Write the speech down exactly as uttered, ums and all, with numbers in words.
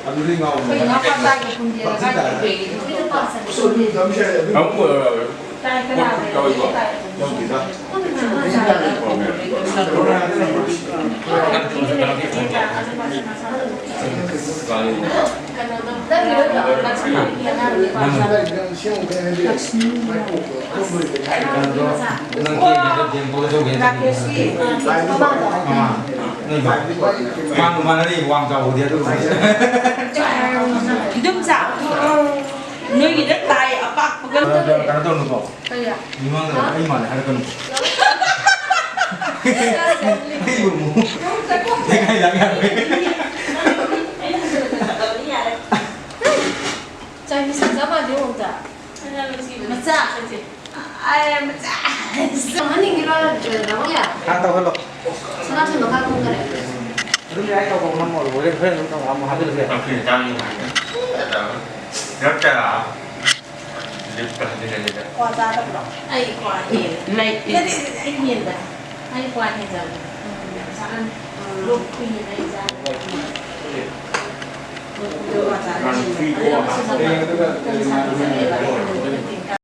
ꯑꯗꯨꯗꯤ ꯉꯥꯎꯕꯅꯦ꯫ ꯑꯩꯈꯣꯏ ꯏꯅꯥꯎꯄꯥ ꯇꯥꯒꯤ ꯄꯨꯟꯗꯦ꯫ ꯑꯃꯨꯛ ꯑꯣꯏꯔꯔꯣꯏ꯫ ꯇꯥꯏ ꯀꯅꯥ ꯂꯩ? ꯇꯥꯏ꯫ ꯌꯥꯎꯗꯦꯗ꯫ ꯅꯪ ꯅꯪ ꯅꯪ ꯅꯣꯏ ꯃꯥ꯫ ꯃꯥ ꯃꯥꯟꯅꯔꯤ ꯋꯥꯡ ꯆꯥꯎꯕꯗꯤ ꯑꯗꯨ꯫ ꯏꯗꯣꯝꯆꯥ, ꯅꯣꯏꯒꯤꯗ ꯇꯥꯏ ꯑꯄꯥꯛꯄꯒ꯫ ꯀꯩꯅꯣ ꯇꯧꯅꯨꯀꯣ꯫ ꯀꯩ? ꯃꯤꯃꯥꯡꯗ ꯑꯩ ꯃꯥꯜꯂꯦ ꯍꯥꯏꯔꯛꯀꯅꯨ꯫ ꯑꯩꯕꯨ ꯑꯃꯨꯛ ꯂꯩꯀꯥꯏ ꯂꯥꯛ ꯌꯥꯔꯣꯏ꯫ ꯆꯥꯏꯅꯤꯁ ꯆꯞ ꯃꯥꯟꯅꯩ ꯑꯝꯇ꯫ ꯃꯆꯥ꯫ ꯑꯥꯏ, ꯃꯆꯥ꯫ ꯍꯥꯞꯍꯟꯅꯤꯡꯉꯤꯔꯣ, ꯅꯃꯣꯌꯥ? ꯍꯥ, ꯇꯧꯍꯜꯂꯣ꯫ ꯁꯅꯥꯊꯣꯏ ꯃꯈꯥ ꯀꯨꯝꯈꯔꯦ꯫ ꯑꯗꯨꯝ ꯌꯥꯏ, ꯇꯧꯕ ꯉꯝꯃꯣ, ꯂꯣꯏꯔꯦ, ꯍꯣꯔꯦꯟ ꯑꯗꯨꯝ ꯇꯧꯔꯛꯑꯣ, ꯑꯃꯨꯛ ꯍꯥꯞꯆꯤꯜꯂꯁꯨ ꯌꯥꯏ꯫ ꯇꯥꯛꯄꯤꯔꯦ, ꯇꯥꯛꯄꯤꯔꯦ꯫ ꯀ꯭ꯋꯥ ꯆꯥꯗꯕ꯭ꯔꯣ? ꯑꯩ ꯀ꯭ꯋꯥ ꯍꯦꯜꯂꯦ꯫ ꯂꯩ꯫ ꯅꯠꯇꯦ, ꯅꯠꯇꯦ, ꯑꯩ ꯍꯦꯟꯕꯅꯦ꯫ ꯑꯩ ꯀ꯭ꯋꯥ ꯍꯦꯟꯖꯕꯅꯦ꯫ ꯎꯝ, ꯌꯥꯝ ꯆꯥꯍꯟ-, ꯂꯣꯛ ꯈꯨꯏꯌꯦꯅ ꯑꯩ ꯆꯥꯗꯕꯅꯦ꯫ ꯂꯣꯛ ꯀ꯭ꯋꯥ ꯆꯥꯗꯕꯅꯦ꯫ ꯑꯗꯨ ꯃꯁꯤ ꯅꯠꯇꯕ ꯀꯩꯅꯣ ꯁꯥꯟꯅꯖꯔꯦꯕ꯫